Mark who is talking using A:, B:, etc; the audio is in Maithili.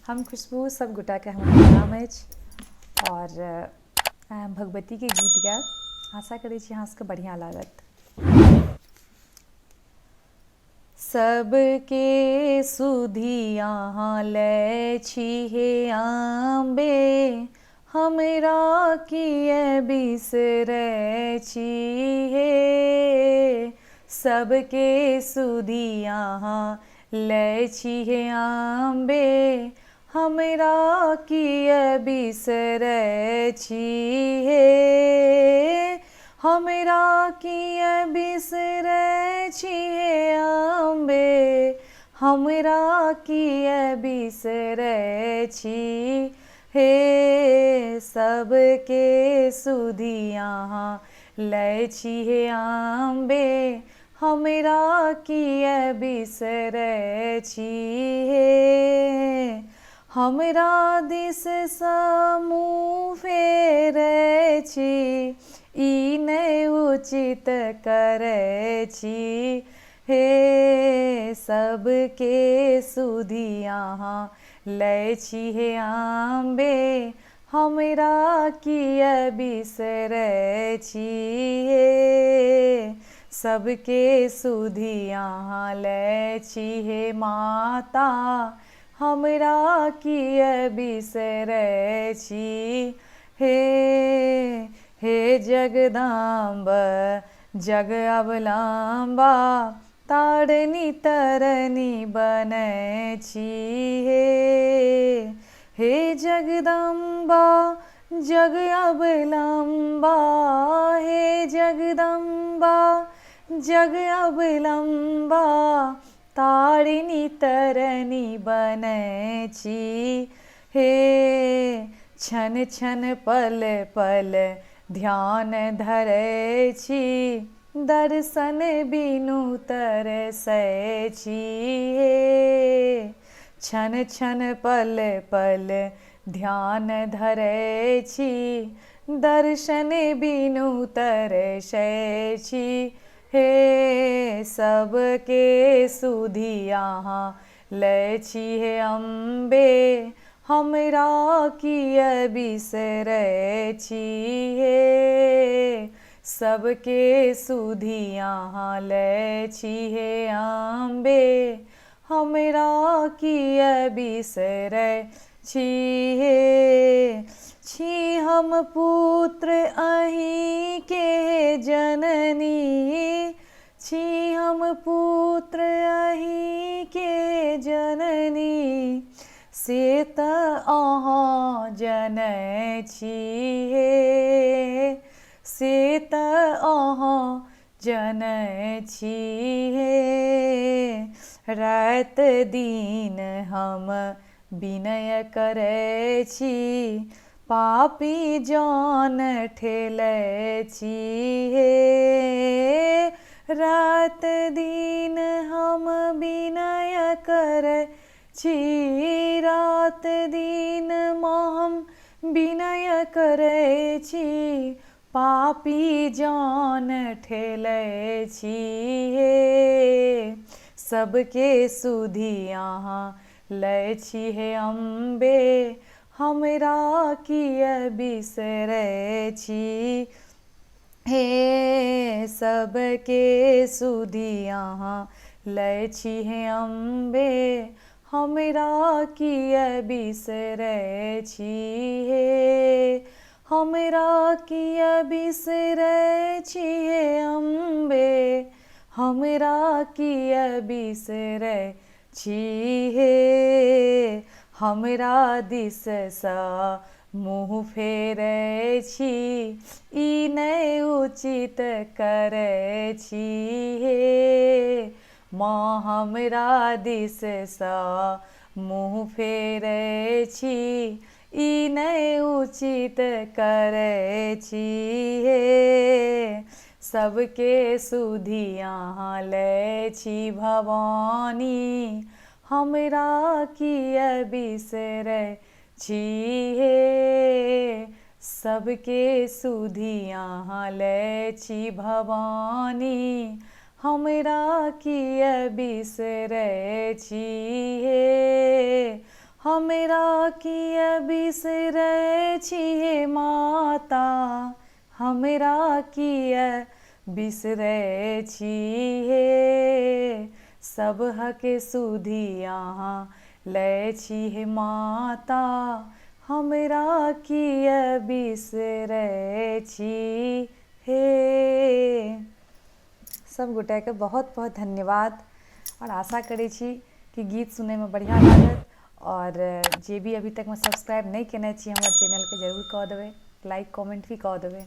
A: हम खुशबू सब गोटाके हमर प्रणाम अछि आओर आइ हम भगवतीके गीत गायब। आशा करै छी अहाँ सबके बढ़िआँ लागत। सबके सुधि अहाँ लै छी हे अम्बे, हमरा किए बिसरै छी हे। सबके सुधि अहाँ लै छी हे अम्बे, हमरा किए बिसरै छी हे। हमरा किए बिसरै छी हे अम्बे, हमरा किए बिसरै छी हे। सबके सुधि अहाँ लै छी हे अम्बे, हमरा किए बिसरै छी हे। हमरा दिससँ मुँह फेरै छी, ई नहि उचित करै छी हे। सबके सुधि अहाँ लै छी हे अम्बे, हमरा किए बिसरै छी हे। सबके सुधि अहाँ लै छी हे माता, हमरा किए बिसरै छी हे। हे जगदम्ब जग अवलम्बा, तारनी तरनी बनै छी हे। हे जगदम्बा जग अवलम्बा, हे जगदम्बा जग अवलम्बा, तारिणी तरनी बनै छी हे। छन छन पल पल ध्यान धरै छी, दर्शन बिनु तरसै छी हे। छन छन पल पल ध्यान धरै छी, दर्शन बिनु तरसै छी हे। सबके सुधि अहाँ लै छी हे अम्बे, हमरा किए बिसरै छी हे। सबके सुधि अहाँ लै छी हे अम्बे, हमरा किए बिसरै छी हे। छी हम पुत्र अहीँके जननी, छी हम पुत्र अहीँके जननी, से तऽ अहाँ जनै छी हे। से तऽ अहाँ जनै छी हे। राति दिन हम विनय करै छी, पापी जान ठेलै छी हे। राति दिन हम विनय करै छी, राति दिन हम विनय करै छी, पापी जान ठेलै छी हे। सबके सुधि अहाँ लै छी हे अम्बे, हमरा किए बिसरै छी हे। सबके सुधि अहाँ लै छी हे अम्बे, हमरा किए बिसरै छी हे। हमरा किए बिसरै छी हे अम्बे, हमरा किए बिसरै छी हे। हमरा दिससँ मुँह फेरै छी, ई नहि उचित करै छी हे। माँ हमरा दिससँ मुँह फेरै छी, ई नहि उचित करै छी हे। सबके सुधि अहाँ लै छी भवानी, हमरा किए बिसरै छी हे। सबके सुधि अहाँ लै छी भवानी, हमरा किए बिसरै छी हे। हमरा किए बिसरै छी हे माता, हमरा किए बिसरै छी हे। सबहक सुधि अहाँ लै छी हे माता, हमरा किए बिसरै छी हे। सब गोटेके बहुत बहुत धन्यवाद आओर आशा करै छी कि गीत सुनैमे बढ़िआँ लागत। आओर जे भी अभी तकमे सब्सक्राइब नहि केने छी हमर चैनलके, जरूर कऽ देबै, लाइक कमेंट भी कऽ देबै।